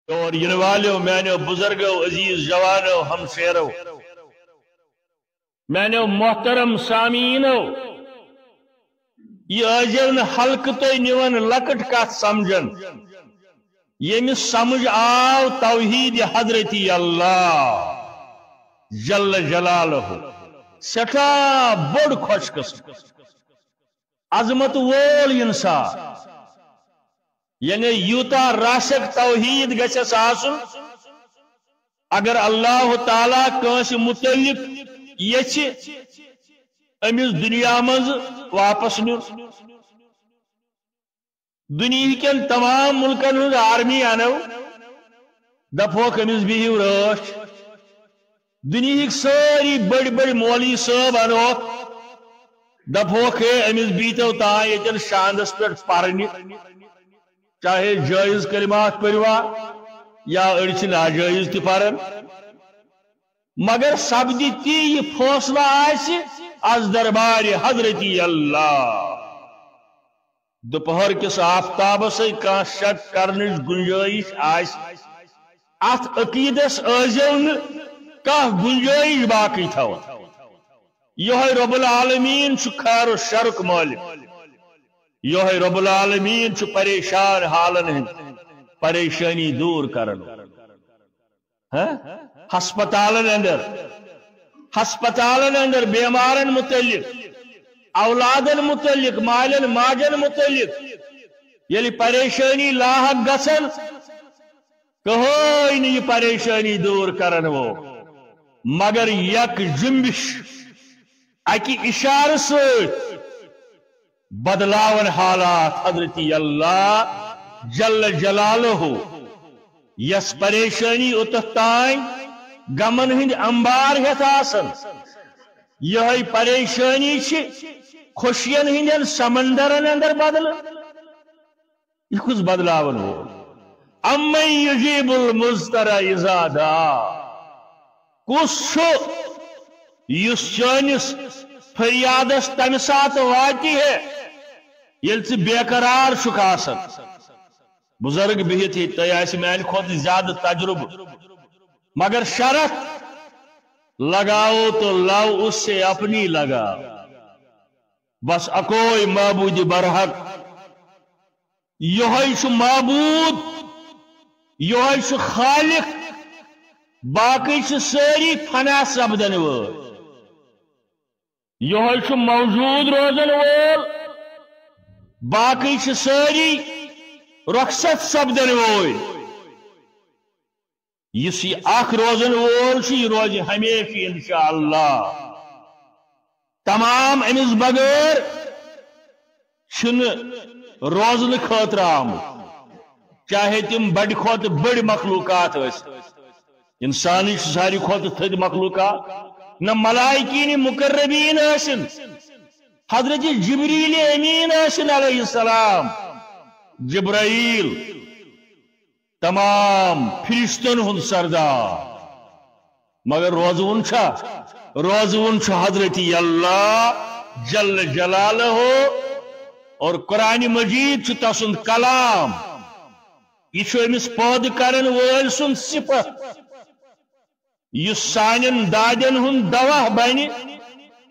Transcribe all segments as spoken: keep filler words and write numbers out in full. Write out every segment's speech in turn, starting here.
یور یِنہٕ والٮ۪و میانیو بزرگو، عزیز جوانو، ہمشیرو، میانیو محترم سامعینو، یہِ ٲسۍزیو نہٕ ہلکہٕ تُہۍ نِوان لۄکٕٹ کتھ سمجھن۔ ییٚمِس سمجھ آو توحید حضرتی اللہ جل جلالہ، سٮ۪ٹھاہ بوٚڑ خۄش قسم، عظمت وول انسان، یعنی یوٗتاہ راسخ توحید گژھٮ۪س آسُن، اگر اللہ تعالیٰ کٲنٛسہِ متعلق یژھِ أمِس دُنیا منٛز واپس نیُن۔ دُنیہکٮ۪ن تمام مُلکن ہٕنٛز آرمی انو، دپہوکھ أمِس بِہِو رٲچھ۔ دُنیہٕکۍ سٲری بٔڑۍ بٔڑۍ مولوی صٲب انوکھ، دپہوکھ ہے أمِس بیٖتو تام ییٚتٮ۪ن شاندس پٮ۪ٹھ پرنہِ، چاہے جٲیز کلمات پٔروا یا أڑۍ چھِ ناجٲیز تہِ پران، مگر سپدِ تی یہِ فٲصلہٕ آسہِ از دربارِ حضرتی اللہ۔ دُپہر کِس آفتابس سۭتۍ کانٛہہ شک کرنٕچ گُنجٲیِش آسہِ، اتھ عقیدس ٲسۍزیو نہٕ کانٛہہ گُنجٲیِش باقٕے تھاوان۔ یِہوٚے رب العالمین چھُ خیر و شرُک مٲلِک۔ یِہوٚے رب العالمین چھُ پریشان حالن ہٕنٛز پریشٲنی دوٗر کرن وول۔ ہاں؟ ہسپتالن اندر، ہسپتالن اندر بیمارن متعلق، اولادن متعلق، مالن ماجن متعلق ییٚلہِ پریشٲنی لاحق گژھن، کٕہٕنۍ نہٕ یہِ پریشٲنی دوٗر کرن وول، مگر یک جنبش، اکہِ اشارٕ سۭتۍ بدلاون حالات حضرت اللہ جل جلالہ، یس پریشانی اوتتھ تام غمن ہٕنٛدۍ انبار ہٮ۪تھ آسن۔ یہے پریشانی چھِ خوشین ہٕنٛدٮ۪ن سمندرن اندر بدلان۔ یہِ کُس بدلاون وول؟ امن یجیب المضطر اذا دعا، کُس چھُ یُس چٲنِس فریادس تمہِ ساتہٕ واتہِ ہے ییٚلہِ ژٕ بے قرار چھُکھ آسان؟ بزرگ بِہِتھ ہے تۄہہِ آسہِ میانہِ کھۄتہٕ زیادٕ تجربہٕ، مگر شرط لگاؤ تو لو اس سے اپنی لگاؤ، بس اکوے معبود برحق، یہوے چھُ معبود، یہوے چھُ خالق، باقی چھِ سٲری فنا سپدن وٲلۍ۔ یہوے چھُ موجود روزن وول، باقی چھِ سٲری رخصت سپدن وٲلۍ۔ یُس یہِ اکھ روزن وول چھُ، یہِ روزِ ہمیشہِ انشاءاللہ۔ تمام أمِس بغٲر چھِنہٕ روزنہٕ خٲطرٕ آمٕتۍ، چاہے تِم بڑِ کھۄتہٕ بٔڑۍ مخلوقات ٲسۍ۔ انسانٕے چھُ ساروی کھۄتہٕ تھٔدۍ مخلوقات۔ نہ ملائکین مقربین ٲسِن، حضرت جبریل امین ٲسِن علیہ السلام، جبرائیل، تمام فرشتن ہُنٛد سردار۔ مگر روزوُن چھا؟ روزوُن چھُ حضرت اللہ جل جلالہ، اور قرآن مجید چھُ تسُنٛد کلام۔ یہِ چھُ أمِس پٲدٕ کرن وٲلۍ سُنٛد صفت، یُس سانٮ۪ن دادٮ۪ن ہُنٛد دوا بنہِ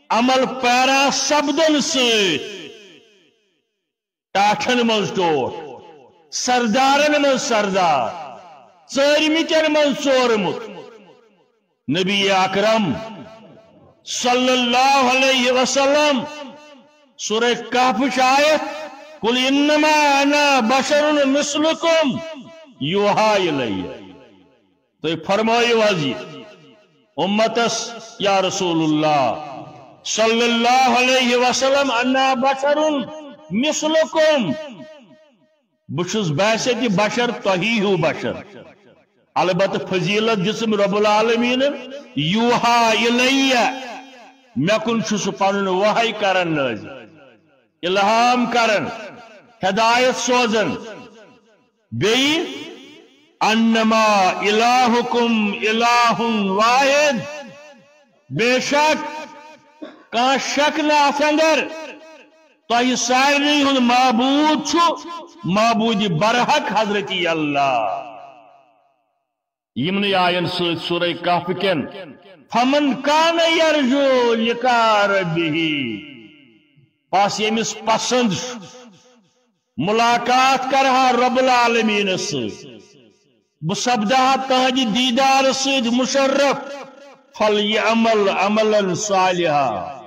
عمل پیرا سپدن سۭتۍ۔ ٹاٹھن منٛز ٹوٹھ، سردارن منٛز سردار، ژٲرمٕتٮ۪ن منٛز ژورمُت۔ نبی اکرم صلی اللہ علیہ وسلم، سورہ کہفٕچ آیت، "قل انما انا بشر مثلکم یوحی الی"۔ تُہۍ فرمٲیِو حظ یہِ امتس، یا رسول اللہ صلی اللہ علیہ وسلم، "انا بشر مثلکم"، بہٕ چھُس بحیثیت بشر، تۄہی ہیوٗ بشر۔ البتہ فضیلت دِژٕم رب العالمینن، یوحی الیہ، مےٚ کُن چھُ سُہ پنُن وحی کران نٲزِل، الہام کران، ہدایت سوزان۔ بیٚیہِ، "انما الہکم الہ واحد"، بے شک، کانٛہہ شک نہٕ اتھ اندر، تۄہہِ سارنٕے ہُنٛد معبود چھُ معبود برحق حضرت اللہ۔ یِمنٕے آین سۭتۍ سورہ کہف کٮ۪ن، فمن کان یرجو لقاء ربہ، پس ییٚمِس پسند چھُ ملاقات کرہا رب العالمینس سۭتۍ، بہٕ سپدہا تہنٛدِ دیدار سۭتۍ مشرف، فلیعمل عملا صالحا۔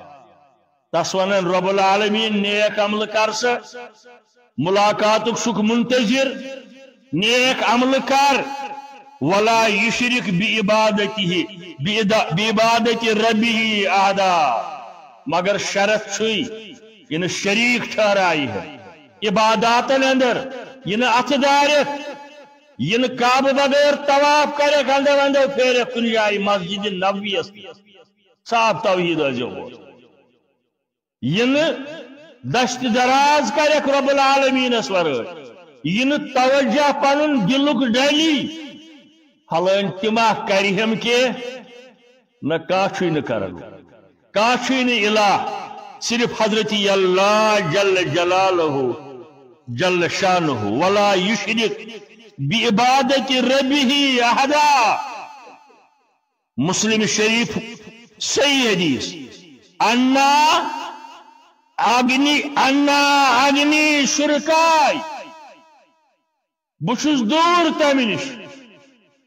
تس ونن رب العالمین، نیک عمل کر سا، ملاقاتک چھُکھ منتظر، نیک عمل کر۔ ولا یشرک بعبادتہ، بعدا-، بعبادت ربہ احدا۔ مگر شرط چھُے، یہِ نہٕ شریک ٹھہرایہِ ہے عباداتن اندر، یہِ نہٕ اتھٕ دارٮ۪کھ، یہِ نہٕ کعبہٕ بغٲر طواف کرٮ۪کھ، اندو اندو پھیرٮ۪کھ کُنہِ جایہِ مسجد نبویس۔ صاف توحید ٲسۍزیو بوزان۔ یہِ نہٕ دست دراز کرٮ۪کھ رب العالمینس ورٲے، یہِ نہٕ توجہ پنُن دلُک ڈلی، فلٲنۍ تہِ ما کرِ ہم کینٛہہ؟ نہ، کانٛہہ چھُے نہٕ کران، کانٛہہ چھُے نہٕ الہ، صرف حضرت اللہ جل جلالہ، جل شانہ، ولا یشرک بعبادت ربہ احدا۔ مسلم شریف صحیح حدیث، انا اغنی، انا اغنی شرکائی، بہٕ چھُس دوٗر تَمہِ نِش،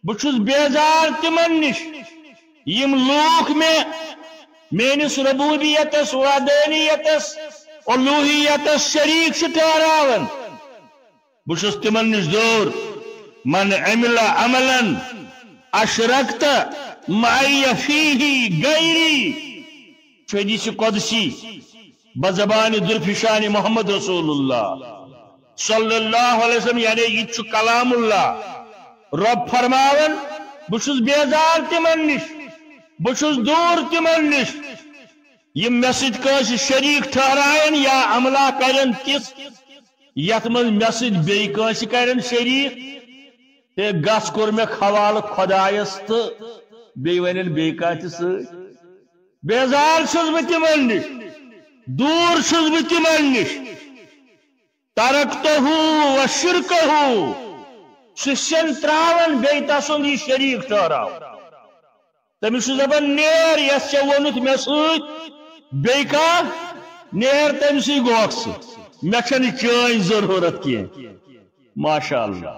بہٕ چھُس بیزار تِمن نِش، یِم لوٗکھ مےٚ میٲنِس ربوبیتس، وحدانیتس، الوہیتس شریٖک چھِ ٹھہراوان۔ بہٕ چھُس تِمن نِش دوٗر۔ من عمل عملا اشرکت معی فیہ غیری۔ چھُ حدیث قدسی، بزبان درفشان محمد رسول اللہ صلی اللہ علیہ وسلم، یعنی یہِ چھُ کلام اللہ۔ رب فرماوان، بہٕ چھُس بیزار تِمن نِش، بہٕ چھُس دوٗر تِمن نِش، یِم مےٚ سۭتۍ کٲنٛسہِ شریٖک ٹھہراین یا عملہ کرن تِژھ، یتھ منٛز مےٚ سۭتۍ بیٚیہِ کٲنٛسہِ کرن شریٖک۔ تہٕ گژھ کوٚر مےٚ حوالہٕ خۄدایس تہٕ بیٚیہِ ونن بیٚیہِ کانٛہہ تہِ سۭتۍ۔ بیزار چھُس بہٕ تِمن نِش، دوٗر چھُس بہٕ تِمن نِش۔ ترکتہ و شرکہ، سُہ چھُسن تراوان بیٚیہِ تسُنٛد یہِ شریٖک ٹھہراو۔ تٔمِس چھُ دَپان، "نیر، یَس ژےٚ ووٚنُتھ مےٚ سۭتۍ بیٚیہِ کانٛہہ، نیر تٔمۍ سٕے گوکھ ژٕ۔ مےٚ چھَنہٕ چٲنۍ ضروٗرت کینٛہہ۔" ماشاء اللہ۔